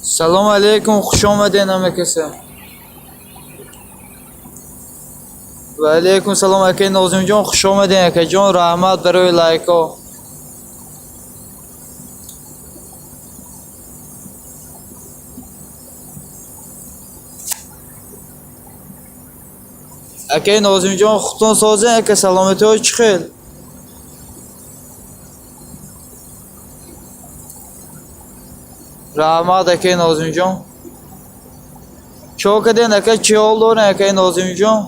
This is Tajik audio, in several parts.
Салому алейкум, хуш омадед ҳама каса. Ва алейкум салом, акаи Нозимҷон, хуш омадед, акаҷон, раҳмат барои лайкҳо. Акаи Нозимҷон, худтон созен, ака, саломатиҳо чӣ хел? Раҳмат, акаи Нозимҷон. Чо карден, ака, чӣ ҳол дорен, акаи Нозимҷон?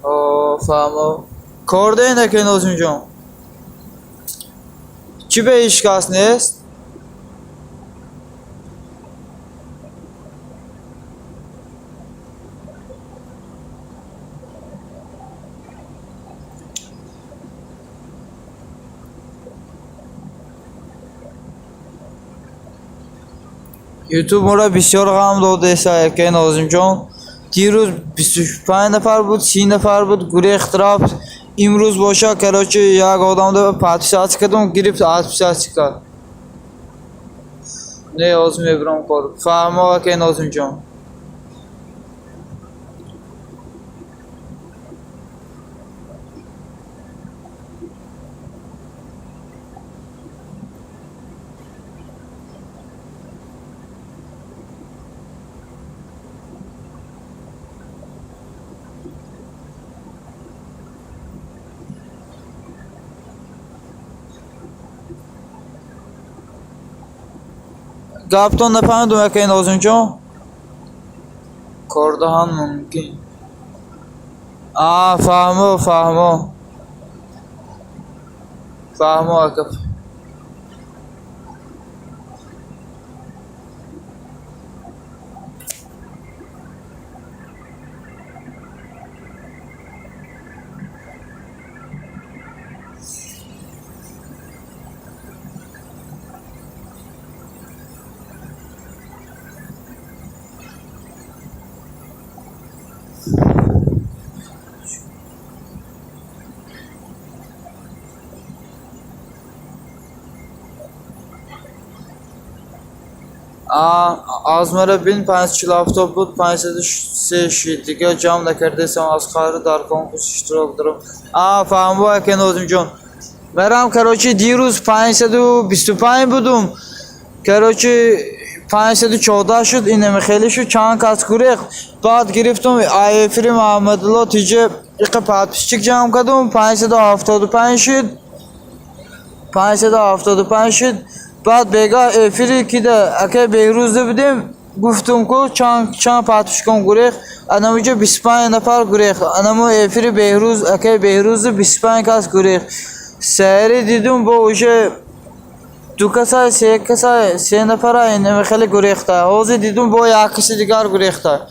О, фаҳмо. Кор дорен, акаи Нозимҷон? Чӣ бе ҳеҷ кас нест? Ютуб моро бисёр ғам додеса, акаи Нозимҷон. Дирӯз 25 нафар буд, 30 нафар буд, гурехт рафт. Имрӯз боша, короче, як одамда подписаться кардум, гирифт, отписаться кард. Не, ҳозир мебирам кор. Фаҳмо, акаи Нозимҷон. Гаптон нафаҳмидум, акаи Нозимҷон. Кордаҳан мумкин. А, фаҳмо, фаҳмо. Фаҳмо, ака. А, аз мара бин 547 буд, 503 шид. Дигар ҷамъ накардесам, аз қаҳри дар конкурс иштирок дорам. А, фаҳмо, акаи Нозимҷон. Марам, короче, дирӯз 525 будум. Короче, 514 шуд, инаме хеле шуд, чанд кас гурехт. Баъд гирифтум эфири Муҳаммадулло тиҷа иқа подписчик ҷамъ кардум, 575 шуд. 575 шуд. Баъд бегаҳ эфири кида акаи Беҳрӯзда будем, гуфтум ку чанд чанд подписчикон гурехт, анамуҷо 25 нафар гурехт. Анамо эфири Беҳрӯз, акаи Беҳрӯзда 25 кас гурехт. Саҳари дидум бо уже ду каса, се каса, се нафара инаме хеле гурехта. Ҳозир дидум бо як каси дигар гурехта.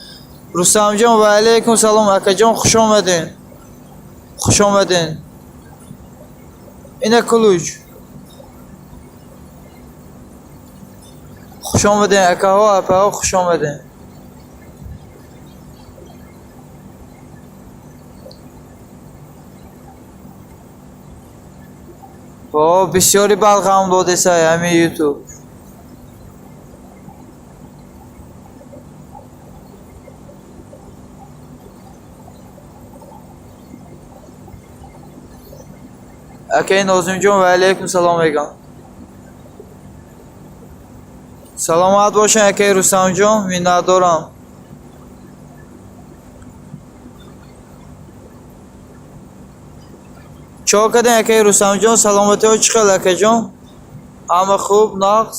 Рустамҷон, ва алейкум салом, акаҷон, хуш омаден. Хуш омаден. Ина ключ. Хуш омаден, акаҳо, апаҳо, хуш омаден. О, бисёри бад ғам додесай ҳамин ютуб. Акаи Нозимҷон, ва алейкум салом мегӯям. Саломат бошен, акаи Рустамҷон, миннатдорам. Чо кардем, акаи Рустамҷон, саломатиҳо чӣ хел, акаҷон? Ҳама хуб, нағз?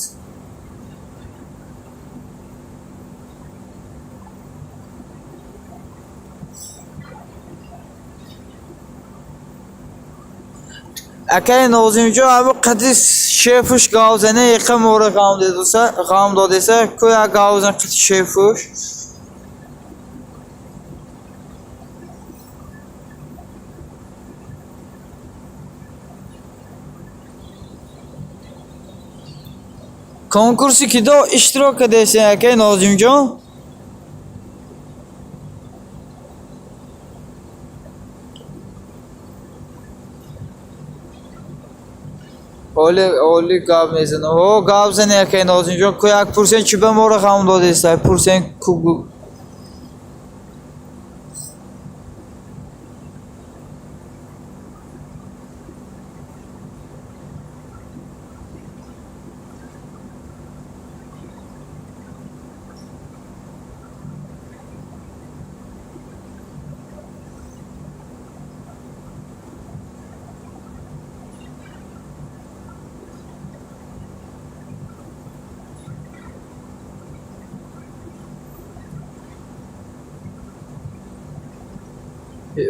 Акаи Нозимҷон, ҳамин қади шефуш гавзане иқа мора ғам дедуса, ғам додеса, ку як гавзан қади шефуш. Конкурси кидо иштирок кардесен, акай Нозимҷон? Оли оли гап мезанам. Ҳо, гап зане, акай Нозимҷон. Ку як пурсен, чӣ ба моро ғам додеста? Пурсен ку.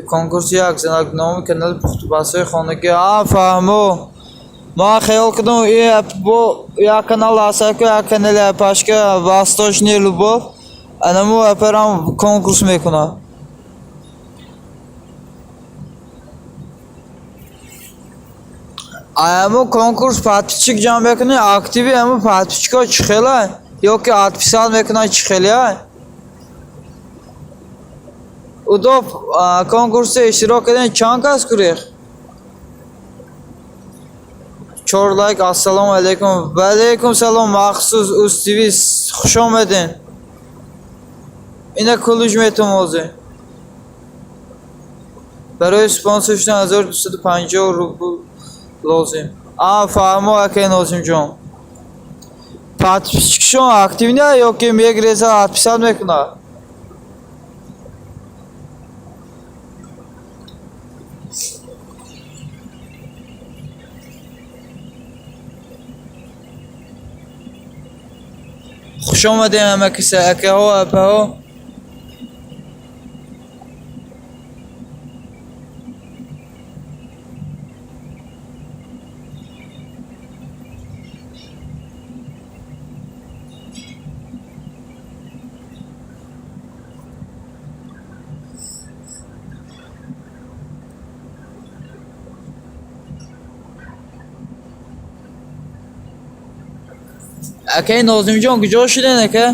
Конкурси як занак, номи канали пухтупазҳои хонагӣ. А, фаҳмо. Ман хиёл кардам, бо як канал ҳастаку, як канали апашка Восточный Любовь, анаму апарам конкурс мекунад. Аму конкурс подписчик ҷамъ мекунӣ, активи аму подписчикҳо чӣ хела ё ки отписать мекунанд, чӣ хелия? Удоб конкурсе иштирок кардем, чанд кас гурехт? Чор лайк. Ассалому алайкум. Ва алайкум салом, махсус Уз ТВ, хуш омадем. Ина кулуш метум ҳозир. Барои спонсор шудан 1250 рубл лозим. А, фаҳмо, акай Нозимҷон. Подписчикшон активный ё ки мегреза, отписать мекунад? Хуш омадем ҳама киса, акаҳо, апаҳо. Акаи Нозимҷон, куҷо шуден, ака?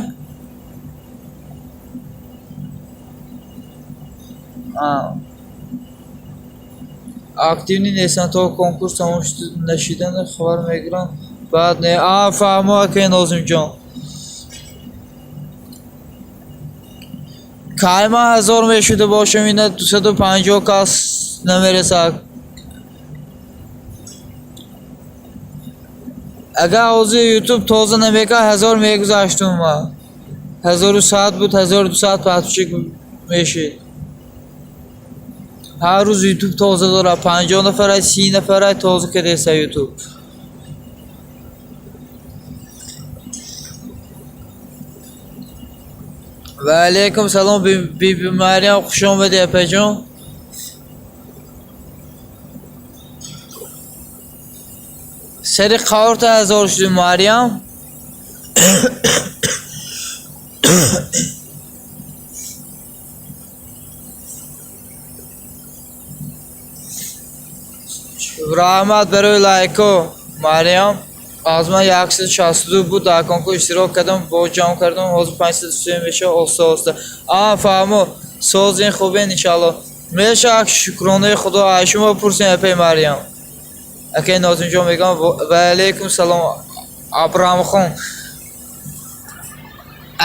Активный нестанд, то конкурс тамом нашидан хабар мегиранд, баъд не. А, фаҳмо, акаи Нозимҷон. Кай ман 1000 мешуда бошам, ина 250 кас намерасад. Агар ҳозир Ютуб тоза намекард, 1000 мегузаштум ман. 1100 буд, 1200 подписчик мешид. Ҳар рӯз Ютуб тоза дорад, 50 нафарай, 30 нафарай тоза кардеста Ютуб. Ва алайкум салом, биби Марьям, хуш омадӣ, апаҷон. Сари қаорта 1000 шудӣ, Марьям? Раҳмат барои лайко, Марьям. Аз ман 162 буд, дар конкурс иштирок кардам, боз ҷамъ кардам, ҳозир 503 мешавад оҳиста оҳиста. А, фаҳмо, созин, хубен, иншалло. Мешавад, шукронаи Худо. Ай шумо пурсем, апаи Марьям. Акаи Нозимҷон мегӯям, ва алайкум салом, Абрамхон.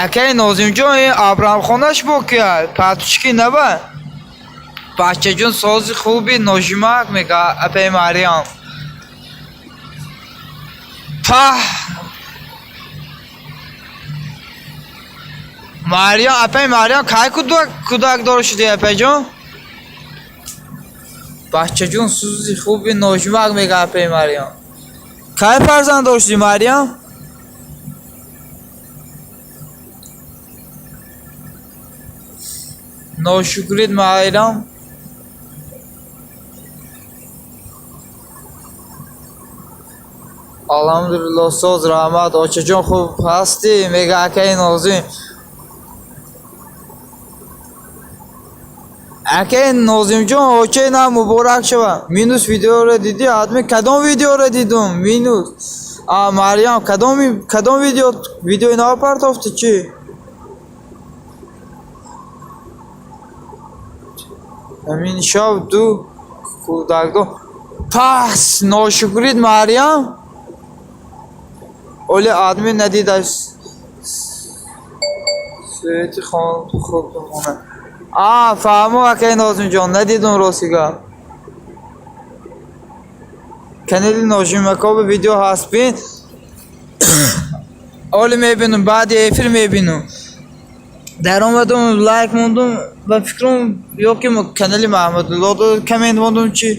Акаи Нозимҷон, ин Абрамхонаш бо кия? Подписчики наба? Бачаҷон, сози хуби ножимак, мега апаи Марьям. Паҳ! Марьям, апаи Марьям, кай кӯдакдор шудӣ, апаҷон? Бачаҷон, сӯзи хуби ножимак, мега апаи Марьям. Кай фарзанддор шудӣ, Марьям? Ношукрид, Майрам. Алҳамдулилло, соз, раҳмат. Очаҷон, хуб ҳастӣ? Мега акаи Нозим. Акаи Нозимҷон, очаи на муборак шава. Минус видеоро дидӣ? Ҳатман кадом видеоро дидум? Минус. А Марьям, кадом видео, видеои нав партофтӣ чӣ? Ҳамин шаб ду кӯдакдо пас ношукрид Марьям. Оли админ надидаш. Свети худмона. А, фаҳмо, акай Нозимҷон, надидум, рости гап. Канали Нозимакоба видео ҳаст, бин. Оли мебинум, баъди эфир мебинум. Даромадум, лайк мондум ба фикрам, ё ки канали Маҳмадулло коммент мондум чи.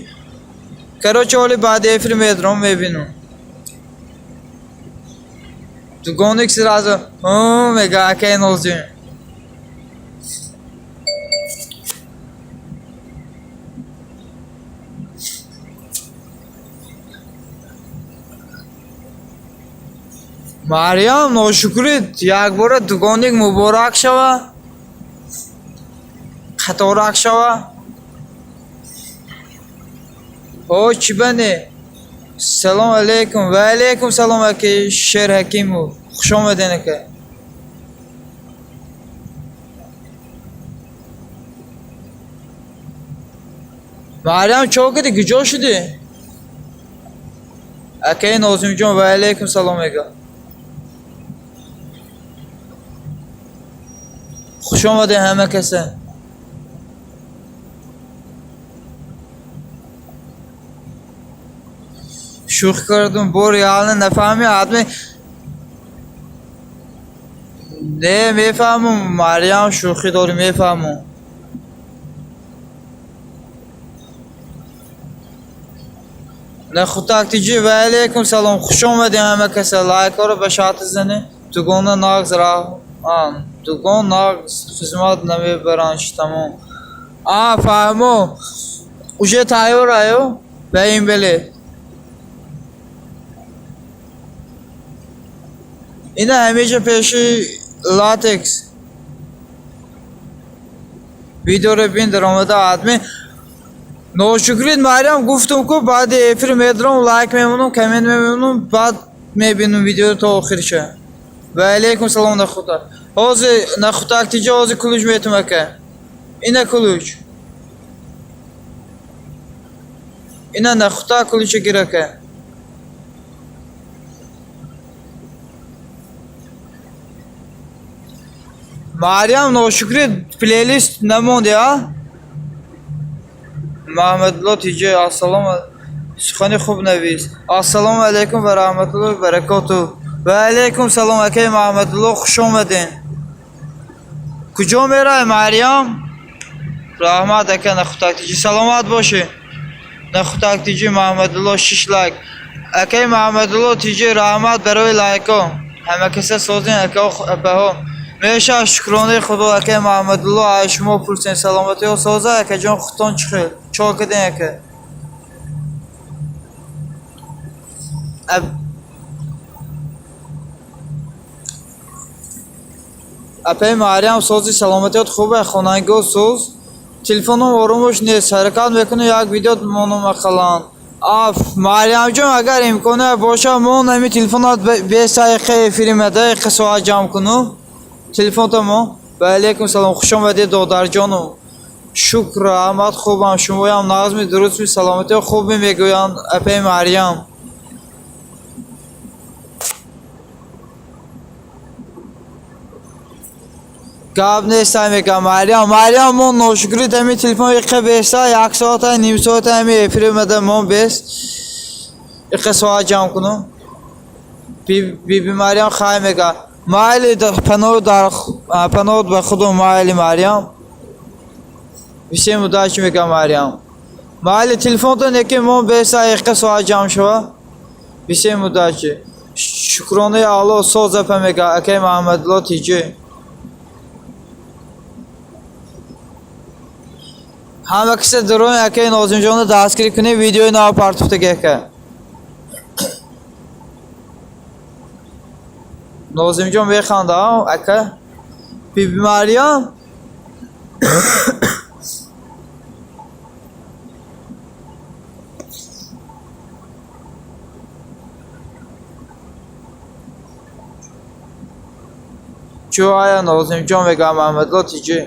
Короче, оли баъди эфир медром, мебинум. Дугоник сразу мега акай Нозим. Марьям, ношукрид, якбора дугоник муборак шава, қаторак шава. О, чӣ бане? Салом алейкум. Ва алейкум салом, аки Шер Ҳакимов. Хуш омаден, ака. Марьям, чо кардӣ? Куҷо шудӣ? Акаи Нозимҷон, ва алейкум салом мега. Хуш омадед ҳама каса. Шӯхӣ кардум, бо реально нафаҳми адми. Не, мефаҳмум, Марьям, шӯхӣ дорӣ, мефаҳмум. Нахутактиҷи, ва алейкум салом. Хуш омадед ҳама каса. Лайкҳоро ба шарти занед. Дугона нағз раҳ. Дугон нағз хизмат намебаранд, тамом. А, фаҳмо. Уже тайёр аю? Ба ин беле. Ина ҳамеша пеши латекс. Видеоро бин, даромада админ. Ношукрид Марьям, гуфтум ку баъди эфир медром, лайк мемонум, коммент мемонум, баъд мебинум видеоро то охирша. Ва алейкум салом, Нахута. Ҳозир, Нахутактиҷа, ҳозир ключ метум, ака. Ина ключ. Ина, Нахута, ключа гир, ака. Марьям, ношукрид, плейлист намонди, а? Маҳмадулло Тиҷи, ассалому, сухани хуб навис. Ассалому алайкум ва раҳматуллоҳи ва баракотуҳ. Ва алайкум салом, акаи Маҳмадулло, хуш омаден. Куҷо меравӣ, Марьям? Раҳмат, ака Нахутактиҷи, саломат бошӣ. Нахутактиҷи, Маҳмадулло, шиш лайк. Акаи Маҳмадулло Тиҷи, раҳмат барои лайкҳо. Ҳама каса созин, акао, апаҳо. Меша, шукронаи Худо, акаи Маҳмадулло, ай шумо пурсем, саломатиҳо соза, акаҷон, худтон чӣ хел? Чо кардем, ака? Апаи Марьям, сози, саломатиёт хубе, хонангиҳо соз. Телефоном оромош нест, ҳаракат мекунам, як видео монам ақаллан. Аф, Марьямҷон, агар имконият бошад, мон ҳами телефонат, 20 дақиқа эфири дақиқа соат ҷамъ куну. Телефонта мо. Ва алейкум салом, хуш омадед, додарҷону. Шукр, раҳмат, хубам, шумоям нағзми, дурустми, саломатиҳо хубме, мегӯянд апаи Марьям. Гап нестай, мегӯям Марьям. Марьям, мо ношукрид, ҳами телефон иқа беста, як соата, ним соата ҳами эфири омада мон бест. Иқа соат ҷамъ куну. Биби Марьям хай мега. Майли, паноҳ дар паноҳ ба худо, майли, Марьям. Всем удачи, мега Марьям. Майли, телефонто неки мон беста, иқа соат ҷамъ шава. Всем удачи. Шукронаи Аллоҳ, соз, апа, мега акаи Маҳмадулло Тиҷи. Ҳама киса дуруни акаи Нозимҷонро дастгирӣ кунед, видеои нав партофтаги, ака. Нозимҷон механда, ака. Биби Марьям. Чӯ ая Нозимҷон мега Маҳмадло тиҷи.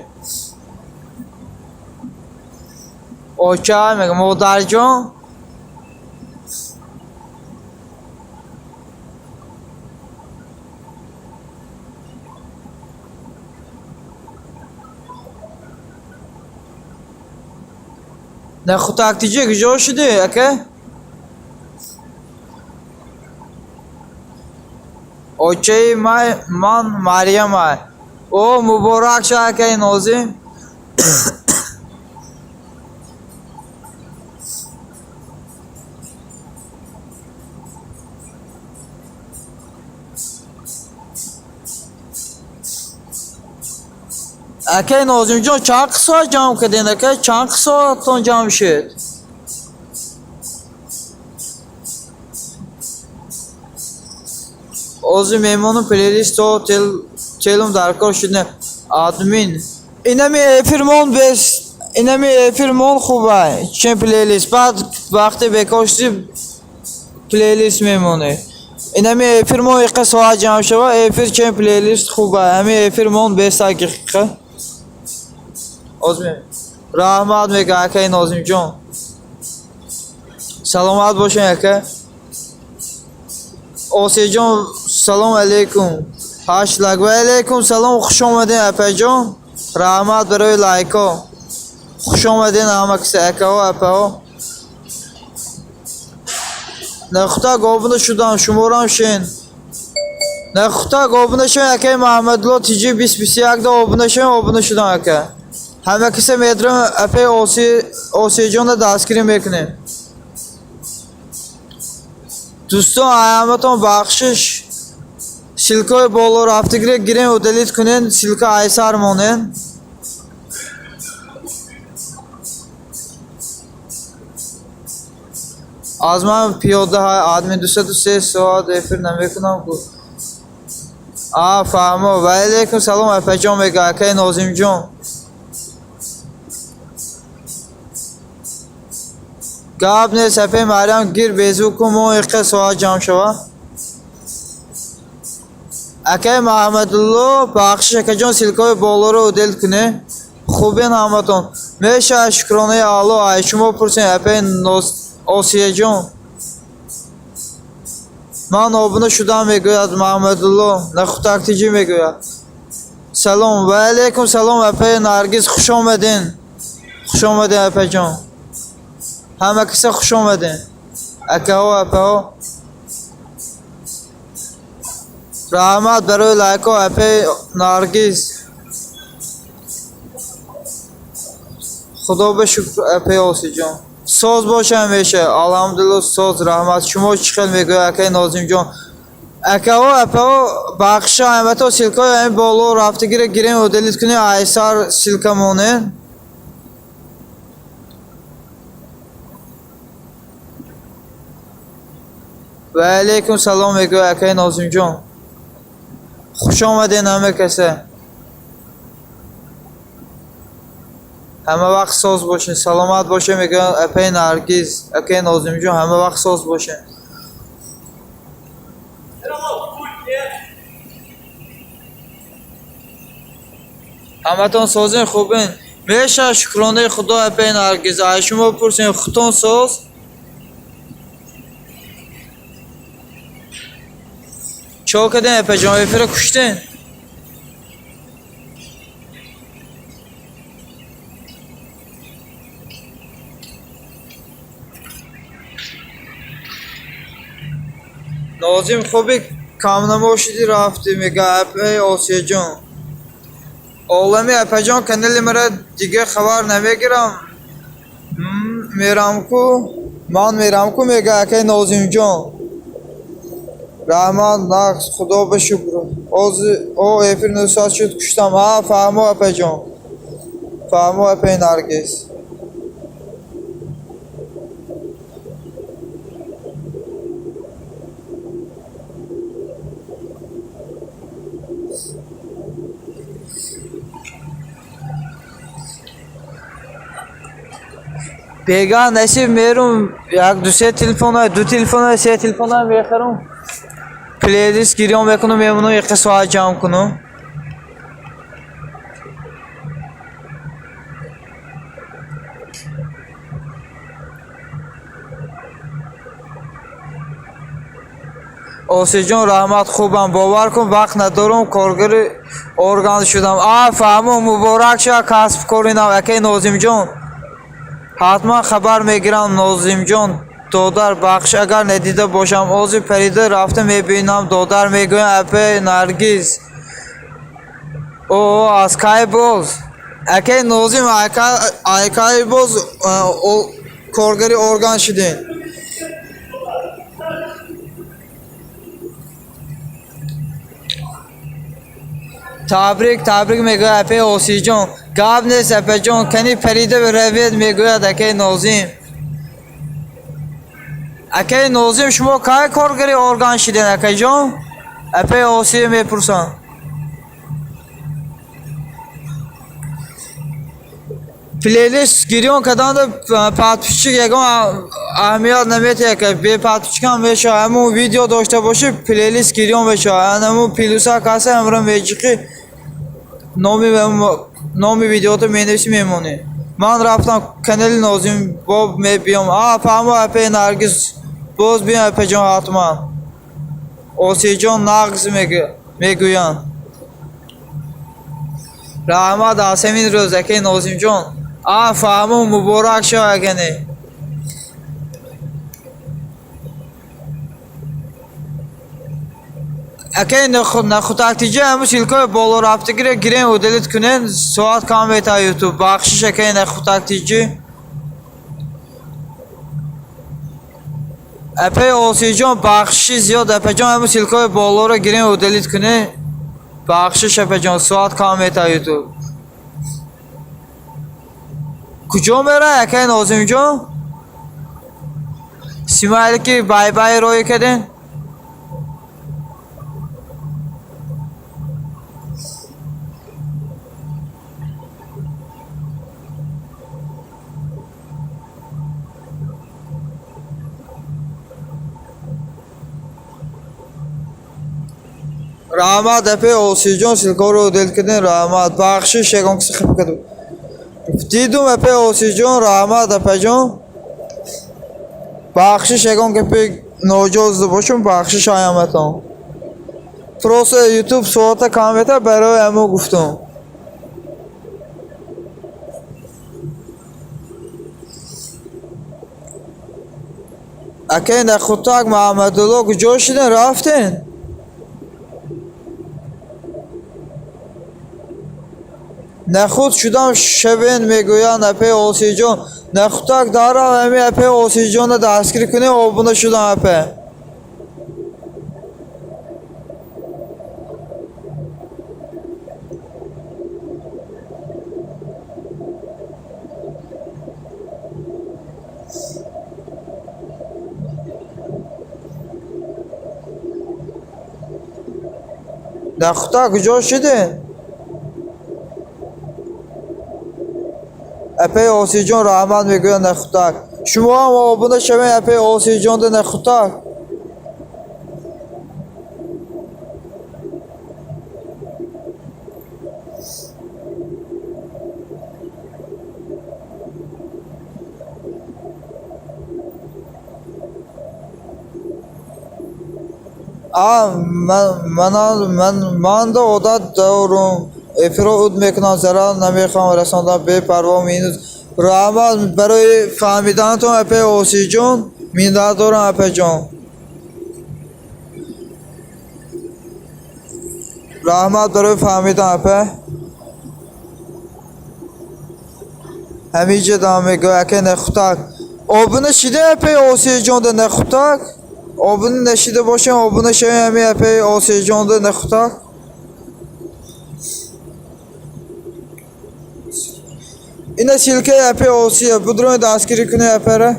Оча мега модарҷон. Нахутак тиҷи куҷо шудӣ, ака? Очаи ман Марьяма. О, муборак ша, акаи Нозим. Акаи Нозимҷон, чанд соат ҷамъ кардем, ака? Чанд соаттон ҷамъ шуд? Ҳозир мемонам плейлист то телум дар кор шуд не. Админ. Инами эфирмон бес, инами эфирмон хубай. Чен плейлист. Баъд вақте бекор шудӣ плейлист мемонӣ. Инами эфирмон иқа соат ҷамъ шава, эфир чен плейлист хубай. Ҳами эфирмон бес дақиқа. Ҳозир раҳмат мега акаи Нозимҷон. Саломат бошен, ака. Осиёҷон, салом алейкум. Ҳашт лайк. Ва алейкум салом, хуш омаден, апаҷон. Раҳмат барои лайкҳо. Хуш омаден ҳама киса, акаҳо, апаҳо. Нахутак обуна шудам, шуморам шен. Нахутак обуна шавен, акаи Маҳмадло тиҷи 2021 да обуна шавен, обуна шудам, ака. Ҳама киса медрам апаи Осиёҷонро дастгирӣ мекунем. Дӯстон, ҳаматон бахшиш. Ссылкаҳои боло рафтагиро гирем, удалить кунен, ссылка айсар монен. Аз ман пиёда ҳай админ 203 соат эфир намекунам ку. А, фаҳмо. Ва алейкум салом, апаҷон мега акаи Нозимҷон. Гап нест, апаи Марьям, гир безу ку мо иқа соат ҷамъ шава. Акаи Маҳмадулло, бахшиш, акаҷон, ссылкаҳои болоро удалить кунед. Хубен ҳаматон. Мешавад, шукронаи Аллоҳ, ай шумо пурсем, апаи Осиёҷон. Ман обуна шудам, мегӯяд Маҳмадулло, Нахутак тиҷӣ мегӯяд. Салом, ва алейкум салом, апаи Наргиз, хуш омаден. Хуш омаден, апаҷон. Ҳама киса хуш омаден. Акаҳо, апаҳо. Раҳмат барои лайкҳо, апаи Наргиз. Худо ба шукр, апаи Осиёҷон. Соз боша ҳамеша. Алҳамдулилло, соз, раҳмат. Шумо чӣ хел мегӯед, акаи Нозимҷон? Акаҳо, апаҳо, бахшиша ҳамато ссылкаҳои ҳамин боло рафтагиро гирем, удалить кунем, айсар ссылка монем. Ва алейкум салом мегӯяд акаи Нозимҷон. Хуш омаден ҳама каса. Ҳама вақт соз бошен, саломат бошен, мегӯяд апаи Наргиз, акаи Нозимҷон, ҳама вақт соз бошен. Ҳаматон созен, хубен. Мешавад, шукронаи Худо, апаи Наргиз. Ай шумо пурсем, худтон соз? Чо кардем, апаҷон, эфира куштем? Нозим, хуби камнамо шудӣ рафтӣ, мега апаи Осиёҷон. Олами апаҷон, канали мара дига хабар намегирам. Мерам ку, ман мерам ку, мега акаи Нозимҷон. Раҳмат, нақс, Худо ба шукр. Ҳозир о эфир 9 соат шуд, куштам. Ҳа, фаҳмо, апаҷон. Фаҳмо, апаи Наргиз. Бега насиб мерум як ду се телефона, ду телефона, се телефона мехарам. Плейлист гирён мекунам, мемонам иқа соат ҷамъ кунам. Осиҷон, раҳмат, хубам, бовар кун, вақт надорум, коргари орган шудам. А, фаҳмум, муборак шава касб кори нав, акай Нозимҷон. Ҳатман хабар мегирам, Нозимҷон. Додар, бахш, агар надида бошам, ози парида рафта мебинам, додар, мегӯям апай Наргиз. О, аз кай боз? Акай Нозим, ай кай боз коргари орган шудем? Табрик, табрик мегӯяд апай Осиҷон. Гап нест, апаҷон, кани парида равед, мегӯяд акай Нозим. Акай Нозим, шумо кай коргари орган шудем, акайҷон? Апай Осия мепурсам. Плейлист гирён карданда подписчик ягон аҳамият наметиҳад, ка бе подписчикам мешавад. Ҳамун видео дошта бошӣ, плейлист гирён мешавад. Ҳамун плюса каса ҳамро меҷиқӣ, номи видеото менависӣ, мемонӣ. Ман рафтам канали Нозим боб, мебиём. А, фаҳмо, апай Наргиз, боз биём, апаҷон, ҳатман. Осиҷон, нағз мегӯянд. Раҳмат аз ҳамин рӯз, акай Нозимҷон. А, фаҳмум, муборак шава, акане. Акай Нахутактиҷа, ҳамун ссылкаи болорафтагиро гирем, удалить кунем, соат кам метавад Ютуб. Бахшиш, акай Нахутактиҷи. Апай Осиҷон, бахшиши зиёд, апаҷон, ҳамун ссылкаи болоро гирем, удалить кунем. Бахшиш, апаҷон, соат кам метавад Ютуб. Куҷо мерай, акай Нозимҷон? Смайлики бай-бай роӣ кардем? Раҳмат, апай Осиҷон, ссылкаро удалить кардем, раҳмат. Бахшиш, ягон киси хафа карда. Дидум, апай Осиҷон, раҳмат, апаҷон. Бахшиш, ягон гапи ноҷоз бошум, бахшиш аяматон. Просто Ютуб соата кам метавад, барои ҳамун гуфтум. Акай Нахутак, Маҳаммадулло, куҷо шудем, рафтем? Нахуд шудам шавен, мегӯянд апай Осиҷон. Нахутак, дарав ҳами апай Осиҷонро дастгирӣ кунем, обуна шудам, апай. Нахутак, куҷо шудем? Апай Осиҷон, раҳмат, мегӯяд Нахутак. Шумо ҳам обуна шавед, апай Осиҷонда, Нахутак. А, манда одат дорум. Эфиро уд мекунам, зарар намехоҳам расондан, бепарво минус. Раҳмат барои фаҳмиданатон, апай Осиҷон, миннатдорам, апаҷон. Раҳмат барои фаҳмидан, апа. Ҳамиҷа дам мегӯяд акай Нахутак. Обуна шидем, апай Осиҷонда, Нахутак? Обуна нашида бошем, обуна шавем ҳами апай Осиҷонда, Нахутак. Ина ссылкаи апай Осия, будрои дастгирӣ кунед апара.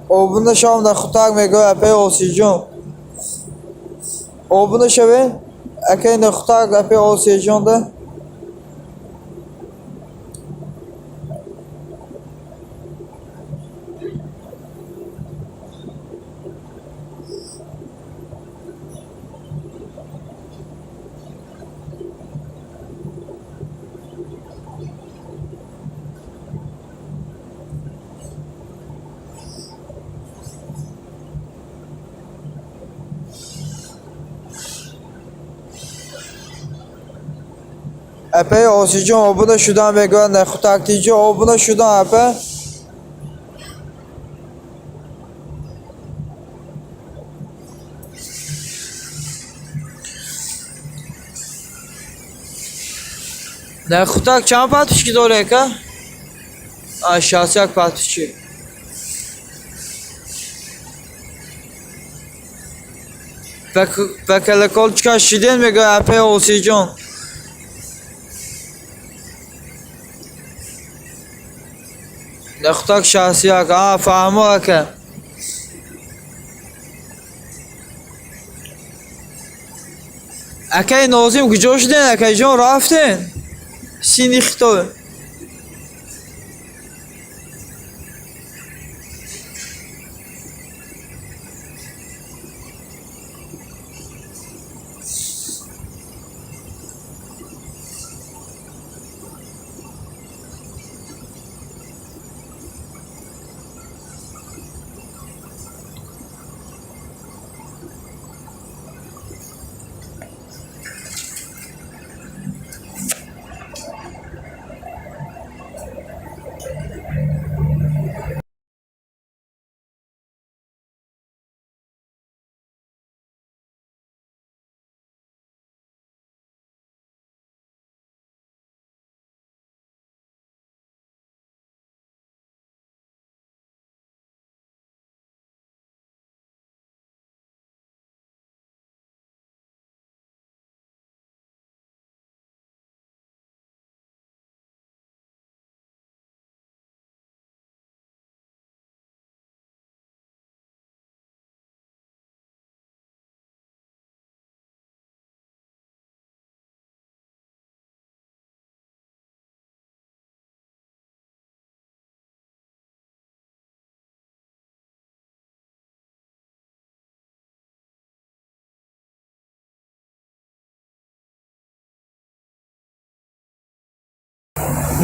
Обуна шавам, Нахутак, мегӯяд апай Осиҷон. Обуна шавем, акай Нахутак, апай Осиҷонда. Апаи Осиҷон обуна шудан мегӯяд, Нахутактиҷон обуна шудан апа. Нахутак чанд подписчик дорӣ, ака? А, 61 подписчик. Ба колокольчика шиден мегӯяд апаи Осиҷон. Нахутак 61. А, фаҳмо ака. Акаи Нозим куҷо шуден, акаҷон, рафтен? Сини Хитой.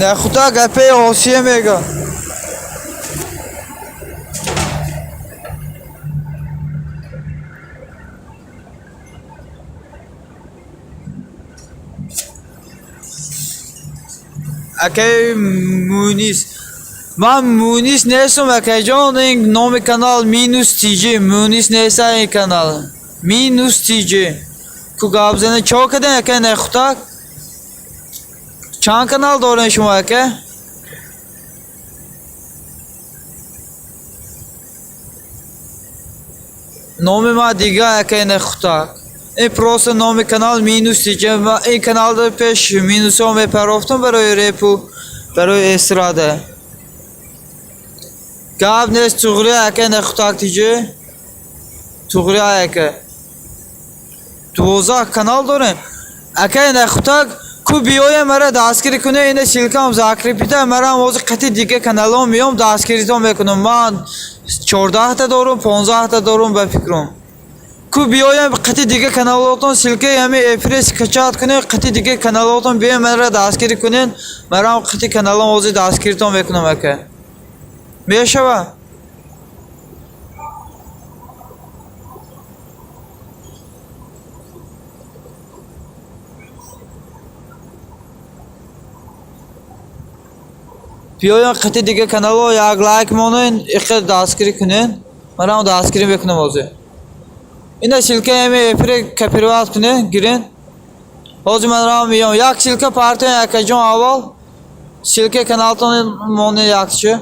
Нахутак апаи Осия мегӯяд. Акаи Мунис. Ман Мунис нестам, акаҷон, ин номи канал Минус ТЖ. Мунис неста ин канал. Минус ТЖ. Ку гап зане чо карден, акаи Нахутак? Чанд канал дорен шумо, ака? Номи ман дигар, акаи Нахутак. Ин просто номи канал Минус ТЖ. Ин каналда пеш минусҳо мепарофтам барои репу, барои эстрада. Гап нест, туғри ака Нахутак ТЖ. Туғри ака. 12 канал дорем. Акаи Нахутак ку биёем мара дастгирӣ кунед, ина ссылкам закрепита, марам ҳозир қати дига каналҳо меём дастгиритон мекунам. Ман 14та дорум, 15та дорум ба фикрам. Ку биёем қати дига каналотон ссылкаи ҳами эфире скачать кунед, қати дига каналотон биёем мара дастгирӣ кунед, марам қати каналом ҳозир дастгиритон мекунам, ака. Мешава? Биёем қати дига каналҳо як лайк монен, иқе дастгирӣ кунед, марам дастгирӣ мекунам ҳозир. Ина ссылкаи ҳами эфире копировать кунед, гирен. Ҳозир ман рам меём. Як ссылка партоен, акаҷон, аввал. Ссылкаи каналтон монед якчи.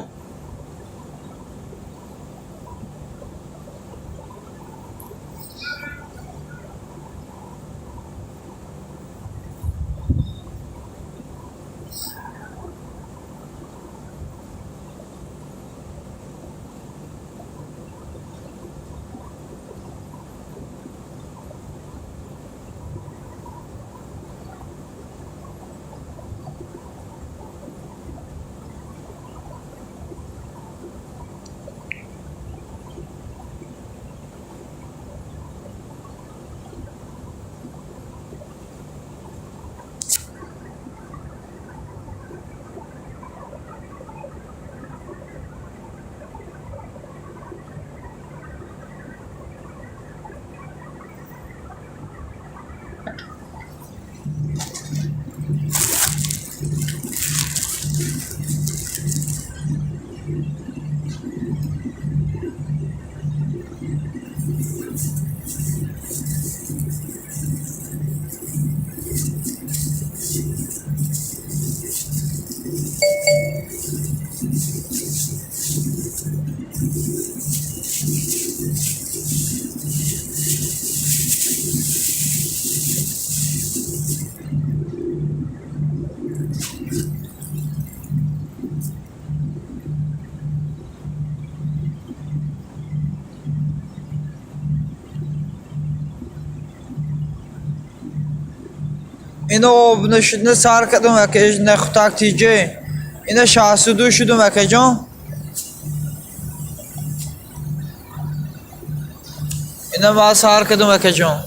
Ино обуна шудна сар кардам, акаҷ, Нахутак ТJ. Ина 62 шудум, акаҷон. Ина ма сар кардам, акаҷон.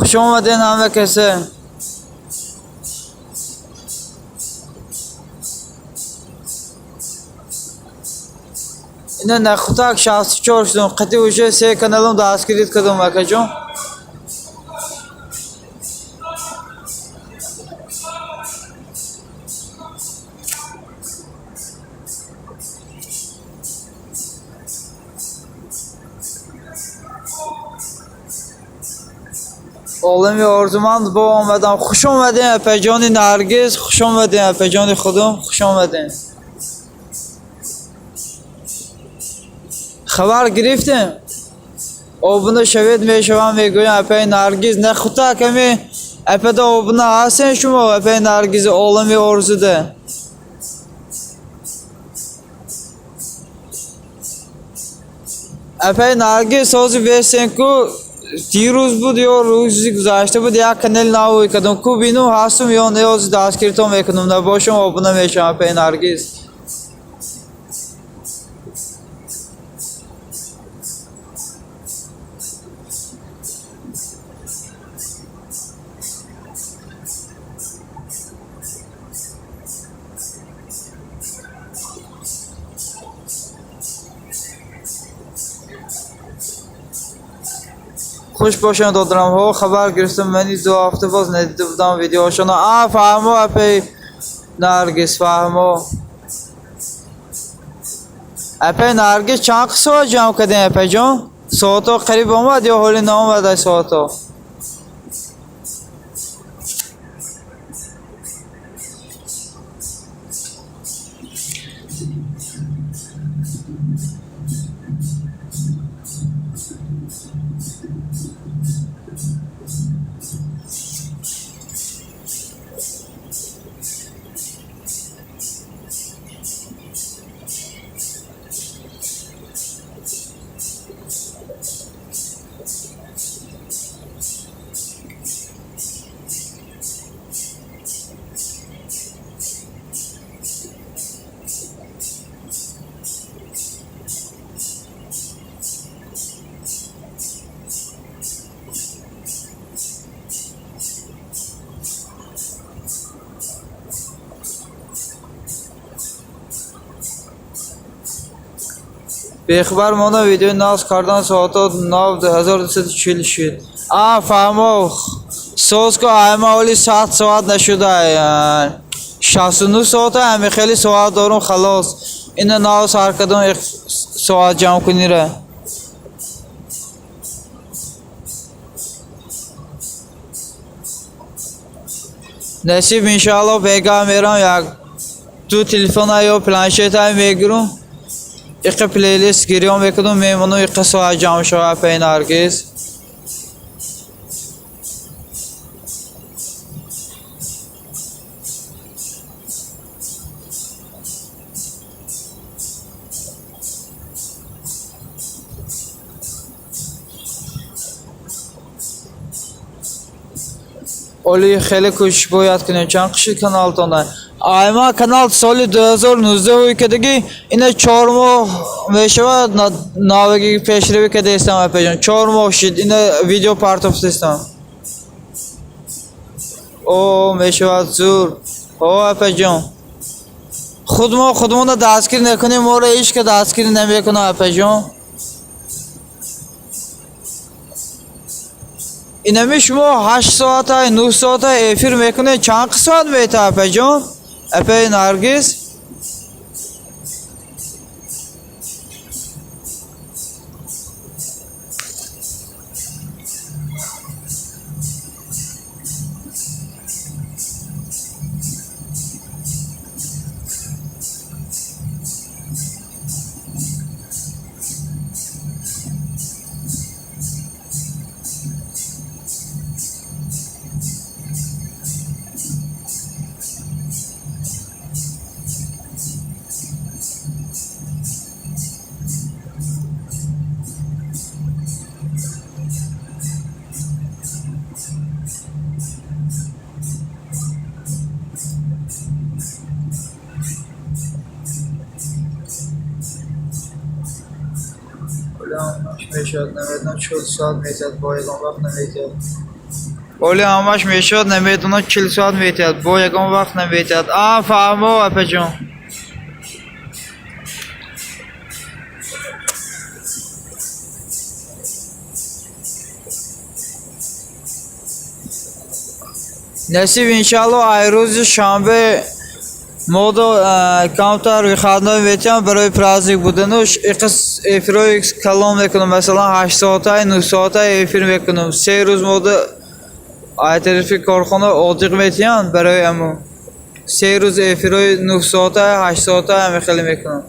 Хуш омаден, ҳама касе. Ина Нахутак 64 шудум. Қати уже се каналам дастгирит кардам, акаҷон. Олами орзуманд бо омадам. Хуш омадем, апаҷони Наргиз, хуш омадем, апаҷони худум, хуш омадем. Хабар гирифтем, обуна шавед, мешавам, мегӯям, апаи Наргиз. Нахутак ами апада обуна ҳастем шумо, апаи Наргиз, Олами орзуда? Апаи Наргиз, сози бесен ку, дирӯз буд ё рӯзи гузашта буд, як канали нав кардам ку, бинум ҳастум ё не, ҳози дастгиритон мекунам, набошам, обуна мешавам, апаи Наргиз. Хуш бошанд, додарамҳо. Хабар гирифтам, мани 2 ҳафта боз надида будам видеошона. А, фаҳмо, апаи Наргиз, фаҳмо. Апаи Наргиз, чанд соат ҷамъ кардем, апаҷон? Соато қариб омад ё ҳоли наомада соато? Бехабар монда, видеои нав кардан, соато нав 1240 шуд. А, фаҳмо, соз ку, айма оли 100 соат нашуда, 69 соата ҳами хеле соат дорум, халос. Ина нав сар кардам соат ҷамъ кунира. Насиб, иншаалло, бега мерам, як ду телефона ё планшета мегирум, иқа плейлист гирён мекунум, мемонум, иқа соат ҷамъ шава. Апаи Наргиз, оли хеле кӯшиш бояд кунем. Чанд қиши каналтона? Айма канал соли 2019 кадаги, ина 4 моҳ мешавад, наваги пешравӣ кадаистам, апаҷон. 4 моҳ шид, ина видео партофтистам. О, мешавад, зур. О, апаҷон, худмо худмона дастгир накунем, моро ҳеҷ ка дастгир намекунам, апаҷон. Инами шумо 8 соата, 9 соата эфир мекунед, чанд соат мета, апаҷон, апаи Наргиз? Мешавад, намедонам, 40 соат метиҳад, бо ягон вақт наметиҳад. Оли ҳамаш мешавад, намедонам, 40 соат метиҳад, бо ягон вақт наметиҳад. А, фаҳмо, апаҷон. Насиб, иншаалло, ай рӯзи шанбе модо камтар выходной метиҳам барои праздник будануш, иқис эфирҳои калон мекунам, масалан, 8 соатаи, 9 соата эфир мекунам. 3 рӯз мода ай тарафи корхона отдых метиҳанд, барои аму 3 рӯз эфирҳои 9 соата, 8 соата ҳаме хеле мекунам.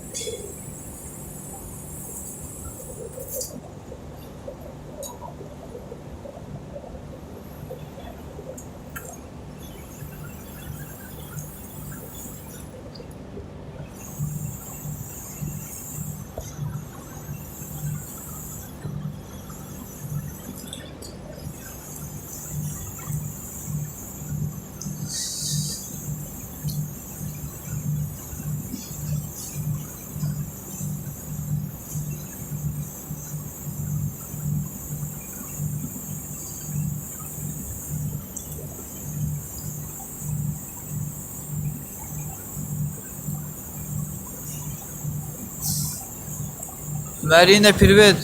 Марина, привет.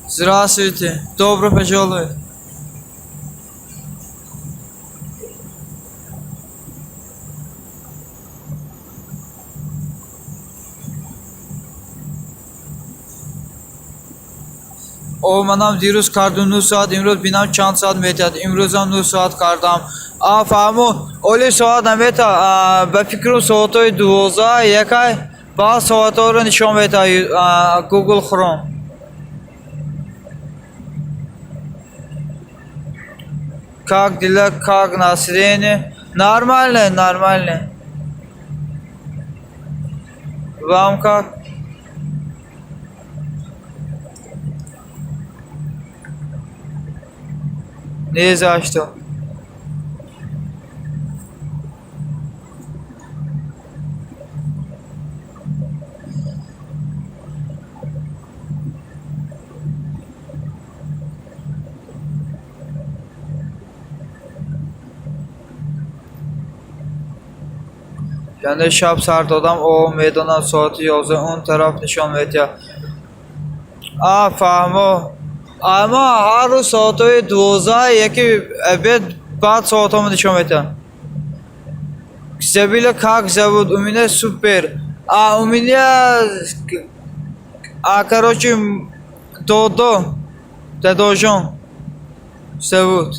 Здравствуйте. Добро пожаловать. О, манам дирӯз кардум 9 соат, имрӯз бинам чанд соат метиҳад. Имрӯзам 9 соат кардам. А, фаҳмо, оли соат намета, ба фикру соатҳои 12 якай, баъд соатҳоро нишон медиҳад Google Chrome. Как дела, как настроение? Нормально, нормально. Вам как? Не за что. Яъне шаб сар додам, о, медонам, соати 11 он тараф нишон медиҳад. А, фаҳмо. Ама ҳар рӯз соатҳои 12 яки обед баъд соатҳомо нишон медиҳад. Забыла, как зовут? У меня супер. А у меня, а, короче, Додо, Дадожон зовут.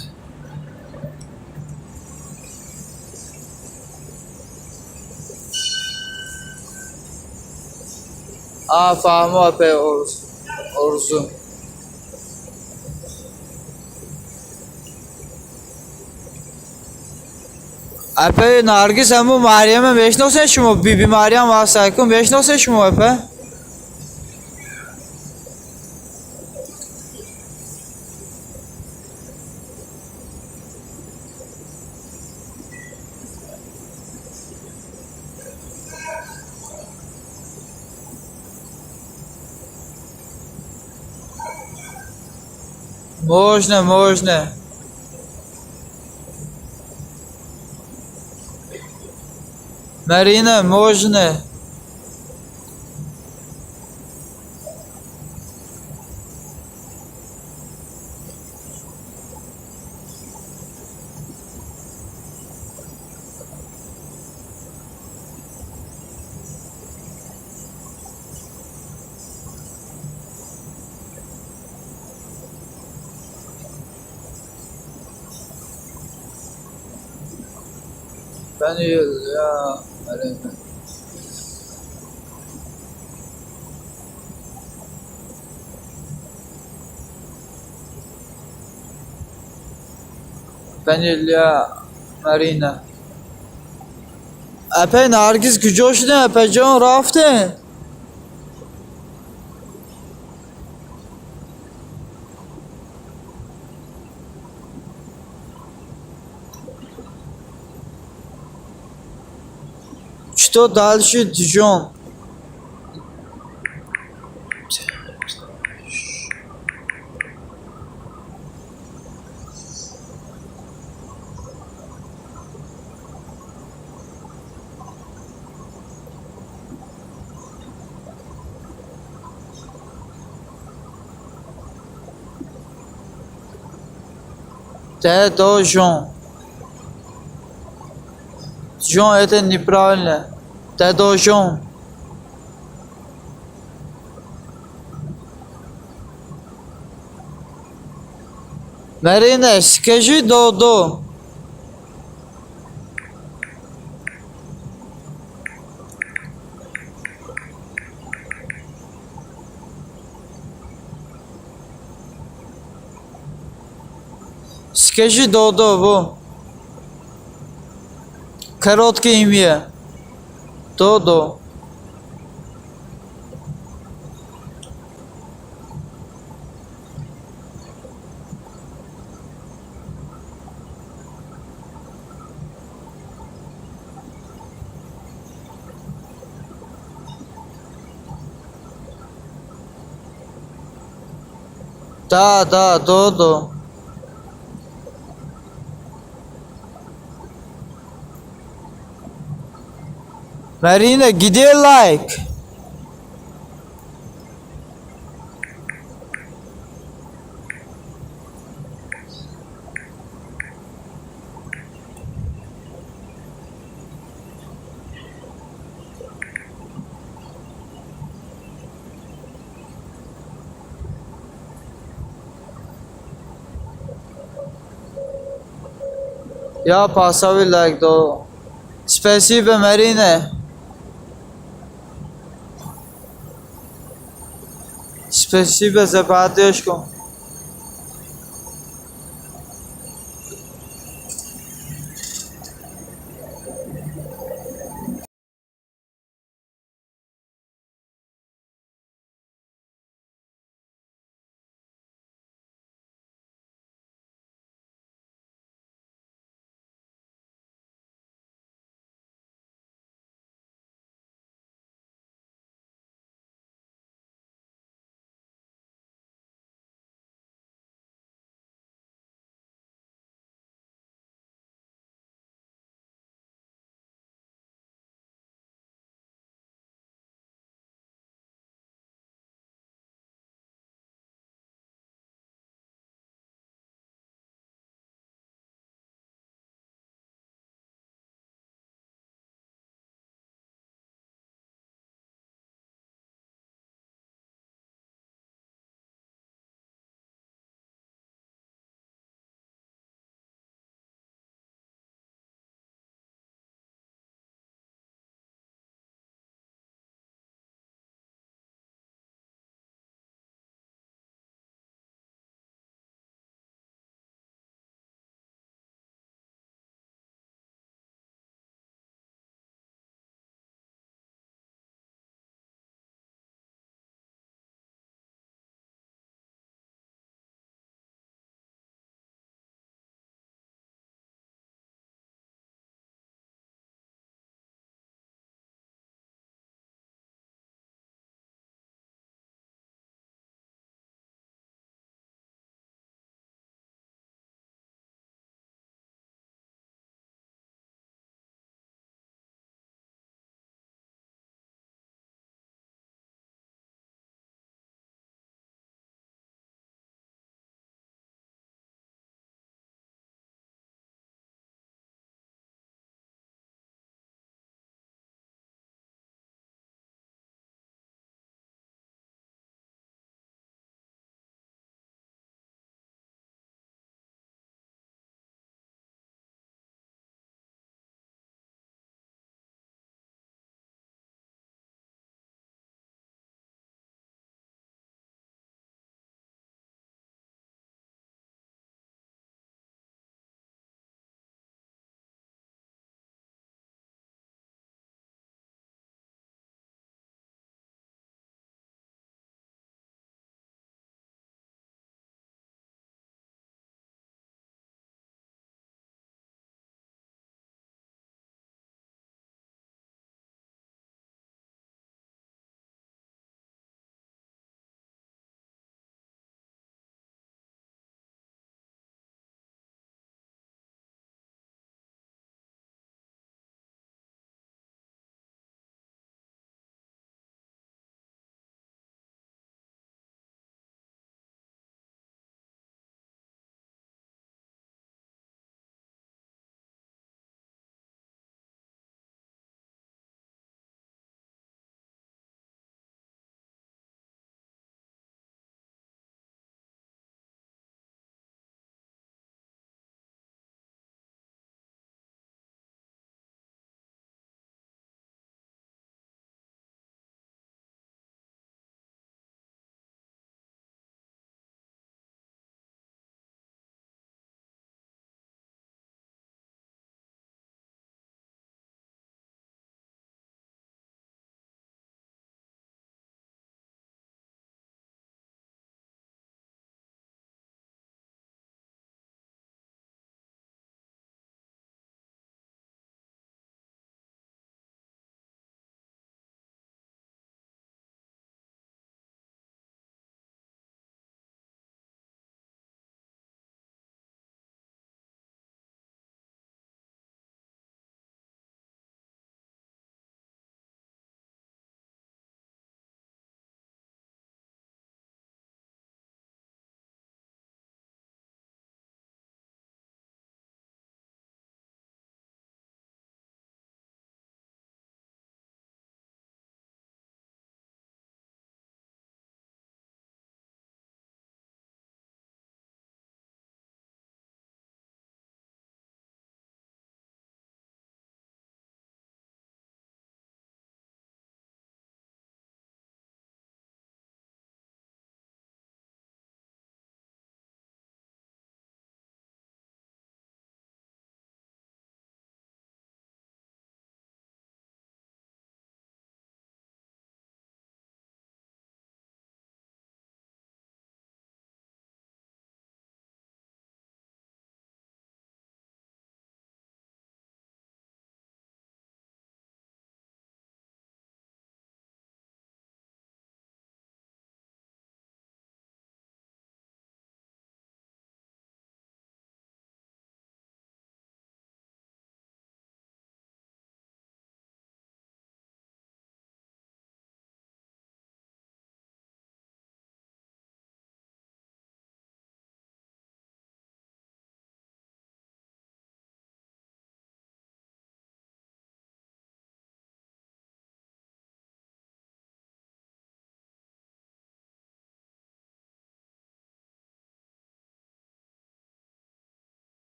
А, фаҳмо, апе Орзу. Апе Наргиз, ҳаму Марьяма мешиносед шумо? Биби Марьям васайкум мешиносед шумо, апе? Можно, можно. Марина, можно. Я, Марина. Панилия Марина. Апай Наргиз куҷо шудем, апайҷон, рафтем? Что дальше, Дижон? Дадожон. Жон, это неправильно. Дадожон. Марина, скажи Додо. Скажи Додо, во. Короткое имя. Додо. Да, да, Додо. Марина, где лайк? Я поставил лайк, до. Спасибо, Марина. Спасибо за поддержку.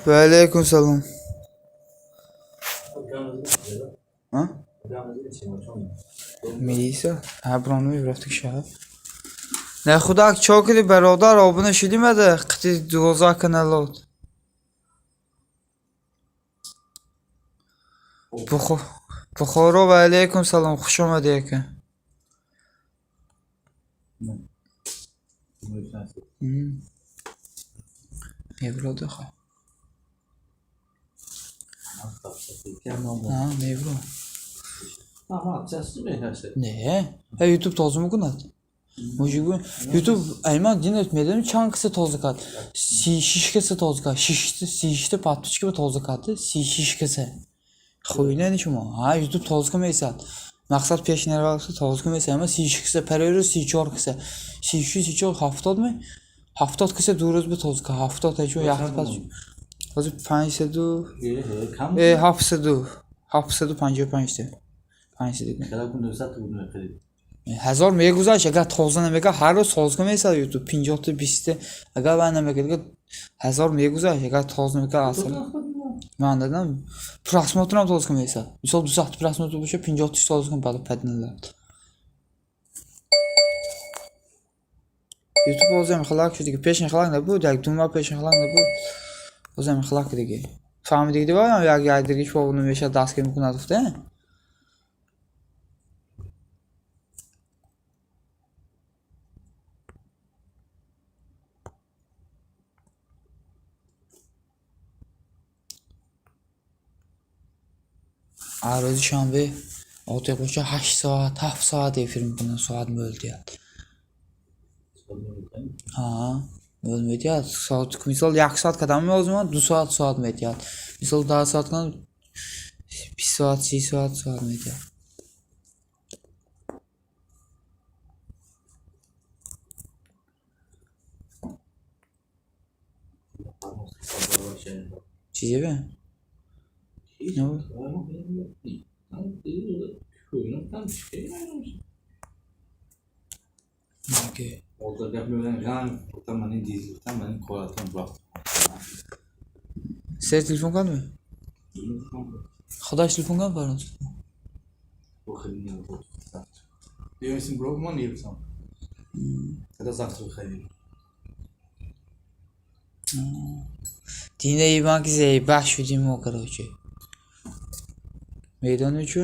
Ва алайкум салом. А? Милиса? Ҳа, бирон рафтик шаҳр. Не худак, чо киди, бародар, обуна шудӣ мада қити 12 каналот. Бухоро, ва алайкум салом, хуш омадӣ, ака. Меброда хо. А, мебро. Не, ютуб тоза мекунад. Мужик, ютуб айман динат медонӣ чанд киса тоза кард? 36 киса тоза кард. 36 подписчика тоза кард. 36 киса. Хуйня не шумо. Ҳа, ютуб тоза месад. Мақсад пеш наравта тоза месад. Ама 36 киса, парерӯз 34 киса. 36, 34, 70 ме? 70 киса 2 рӯз ба тоза кард. 70 та чун як пас. Ҳозир 500 700 755 та. 500 ҳазор мегузашт, агар тоза намекард, ҳар рӯз тоза месад ютуб 50-та, 20-та, агар вай намекард, ҳазор мегузашт, агар тоза намекард асл. Ман дадам, просмотрам тоза месад. Мисол, 200 просмотр боша, 50 тоза кун баъд падиналад. Ютуб ҳозир хилак шуд дига, пеш хилак набуд, як 2 моҳ пеш хилак набуд. Ҳозир хилак дига. Фаҳмидӣ дига, як як дигиш бо намешад дастгир мекунад гуфта? Ҳар рӯзи шанбе отиқ боша 8 соат, 7 соат эфир мекунад, соат мӯл диҳад. Ҳа, мӯл медиҳад. Соат, мисол, як соат кадам меозумад, 2 соат соат медиҳад. Мисол, 10 соат кадам 20 соат, 30 соат соат медиҳад. Чизе бе? Окей. Сер телефон кард ме? Худаш телефон кард барои Дина ибан ки зебах шудим мо, короче. Медонӣ чӣ?